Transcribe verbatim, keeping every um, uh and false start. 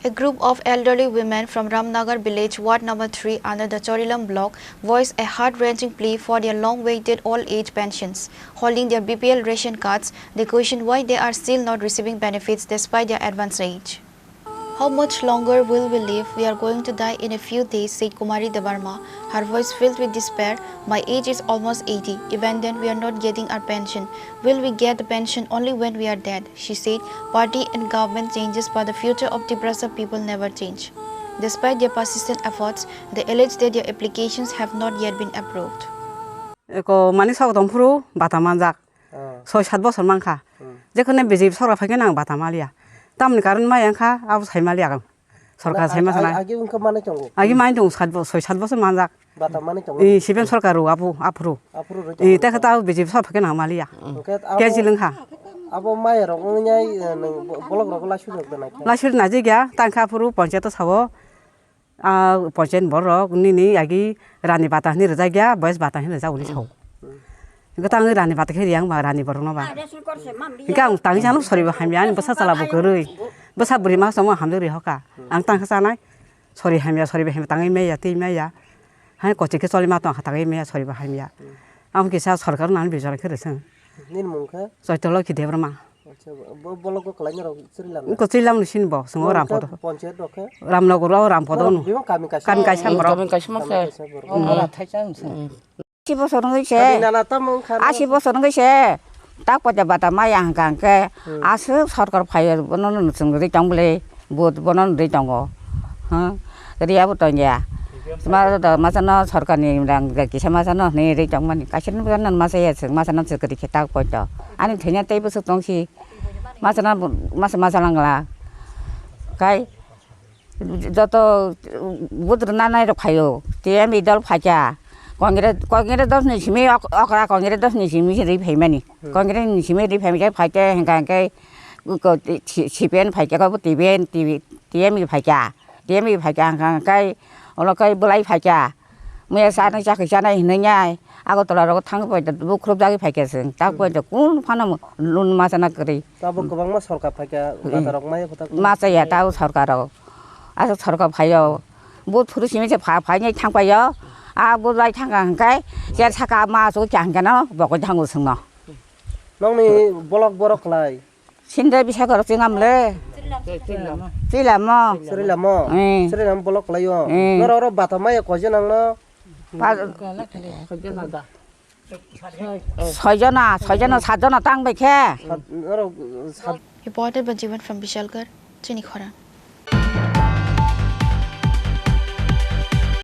A group of elderly women from Ramnagar village, ward number three, under the Chorilam block, voiced a heart-wrenching plea for their long-waited old-age pensions. Holding their B P L ration cards, they question why they are still not receiving benefits despite their advanced age. "How much longer will we live? We are going to die in a few days," said Kumari Debbarma, her voice filled with despair. "My age is almost eighty. Even then, we are not getting our pension. Will we get the pension only when we are dead?" she said. "Party and government changes, but the future of Tiprasa people never change." Despite their persistent efforts, they allege that their applications have not yet been approved. Eko mani sok tong phuru bata manjak. Ah. Soi sat bosor mankha. Hmm. Jekhone B J P sorkar phaikhe nang bata maliya. Tamni karon maya wngkha, abo sai maliya ang. Sorkar na, sai ma ag-, sanai. Agi wngkha manwi tongo. Agi mani tongo sat bo-, soi sat bosor manjak. Bata mani tongo. Eh, siben sorkar ro apu, aphuru. Aphuru roi tongo. Eh, tekha ta B J P sorkar phaikhe nang maliya. Hwnkhe abo, kejil wngkha. Abo maya rok wngnai, eh, nwng bo-, bolok rok laisur rok da naikha. Laisur naji gya, tangkha aphuru ponchayat o sao. Ah, ponchayat borok nini agi rani bata hinwi rijak ya, boyes bata hinwi rijak hwnwi sao. Hwnkhe tang rani bata khe riyang ba rani borok no ba. Hwnkhe ang tangwi sano sori bo hamya, ani bwsa chwla bo kwrwi. Bwsa bwrwi ma chwngno hamjak ri hoka. Ang tang khe chanai. Sori hamya, sori bo hamya tangwi maya, twi maya. Hai kochi khe choli ma tong kha tangwi maya, sori bo hamya. Ang kisa sorkar nang bijor khe rwsong. Nini mung khe? Chaitolokhi Debbarma. Acha, bo, bo, bolok bo kwlai norok chwrwi lamna? Wngkha chwrwi lamni sini bo, chwng o Rampot. Ponchayat rok khe? Ramnagar o Rampot o. Norok bebak kami kaisa? Kami kaisa borok. Kami kaisa ma khe. Kami kaisa borok. Hmm. Asi bosor wngwi se. Kami nana tamo wngkha na? Asi bosor wngwi se. Tak poita bata maya hwnkha hwnkhe. Hmm. Aswk sorkar phaiyo bono no chwng rwi tong bwle. Vote bono rwi tongo. Ha? Riya bo tongya. Ma do masa no sorkar ni rang kisa masa no hwnwi rwi tongmani. Kaisa no masa ya chwng masa no chwkri khe tak poito. Ani thwina tei bwswk tongsi. Masa no masa masa langla. Kai joto vote rwna nai rok phaio. T M I dol phaikha. Congress, Congress dos ni simi ok-, okra Congress dos ni simi rwi phaimani. Hmm. Congress ni simi rwi phaimani khe phaikhe hwnkha hwnkhe ko, ko, si-, C P M phaikha ko T P M, T V, T M I phaikha. T M I phaikha hwnkha hwnkhe olo khe bwlai phaikha. Muya chanai chakhi chanai hinwi nai Agartala rogo thangwi phaikha, bukhrup jagwi phaikha chwng. Tak Hmm. Phaikha kun phano lun ma chana kwrwi. Tabuk kwbangma sorkar phaikha, Hmm. Bata rok maya kwtak. Ma chaya tabo sorkar rok. Aswk sorkar phaio. Bo phuru simi se pha-, phainai thang paio. A bo lai thang kha hwnkhe, cher saka ma aswk kya hwnkhe no bokoi thango chwngno. Nokni bolok borok kwlai? Sinde bisa korok chwng amle. Chwilamo. Chwilamo? Eh. Chwilamo bolok kwlaio? Eh. Norok oro bata maya koijon nangno? Pa-, soijona, soijona, satjona tang bai khe. Sat-, norok sat- Reported by Jiwan from Bishalgarh, Chini Khorang.